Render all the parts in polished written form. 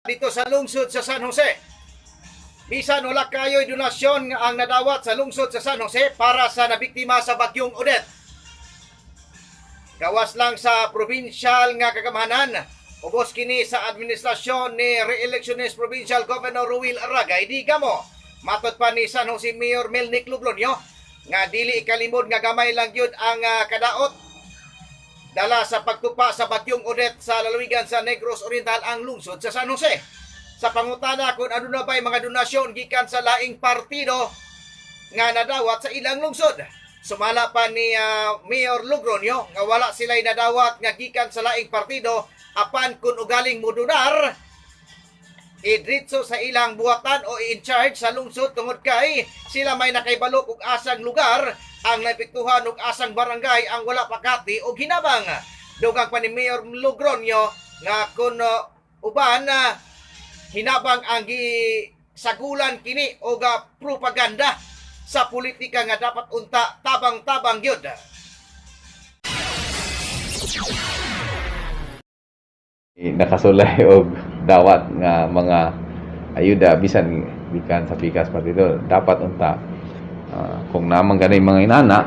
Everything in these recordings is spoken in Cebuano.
Dito sa lungsod sa San Jose. Bisan wala kayo'y donasyon nga ang nadawat sa lungsod sa San Jose para sa nabiktima sa bagyong Odette. Gawas lang sa provincial nga kagamhanan, ubos kini sa administrasyon ni re-electionist Provincial Governor Rowil Ragay Degamo. Matod pa ni San Jose Mayor Melnick Logroño nga dili ikalimod nga gamay lang gyud ang kadaot dala sa pagtupa sa bagyong Odette sa lalawigan sa Negros Oriental ang lungsod sa San Jose. Sa pangutana kung ano na ba'y mga donasyon gikan sa laing partido nga nadawat sa ilang lungsod. Sumala pa ni Mayor Logroño nga wala sila'y nadawat nga gikan sa laing partido, apan kung ugaling modonar, idritso sa ilang buhatan o in charge sa lungsod tungod kay sila may nakaibalo og asang lugar ang naepektuhan og asang barangay ang wala pakati og hinabang. Dugang pa ni Mayor Logroño nga kung uban hinabang ang gisagulan kini og propaganda sa politika nga dapat unta tabang-tabang gyud. Nakasulay og dawat nga mga ayuda bisan gikan sa pikas partido, dapat unta kung naman ganay mga inana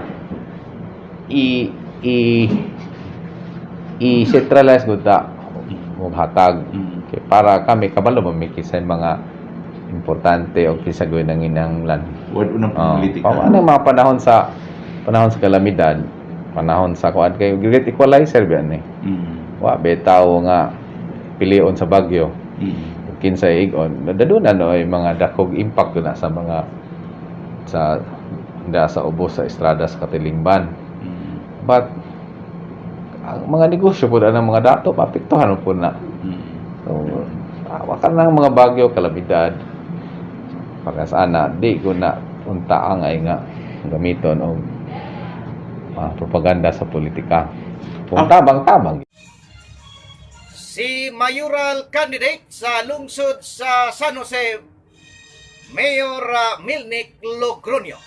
i i i centralize gud ta og hatag kay para kami kabalo man mi kinsay mga importante o kinsa gyud ang inanglan. Word unang Oh, politika. Pa, ano mga panahon sa kalamidad, panahon sa kuan kay great equalizer ba ni. Wa bitaw nga pilion sa bagyo. Kinsay igon, daduna no ay mga dakog impact na sa mga sa da sa ubos sa estrada sa katilingban. But ang mga negosyo po ang mga dato maapektuhan po na. So, wa ka ng mga bagyo kalamidad para sa ana di ko na untaang ay nga gamiton og propaganda sa politika. Kung tabang-tabang. Si mayoral candidate sa lungsod sa San Jose, Mayor Milnick Logroño.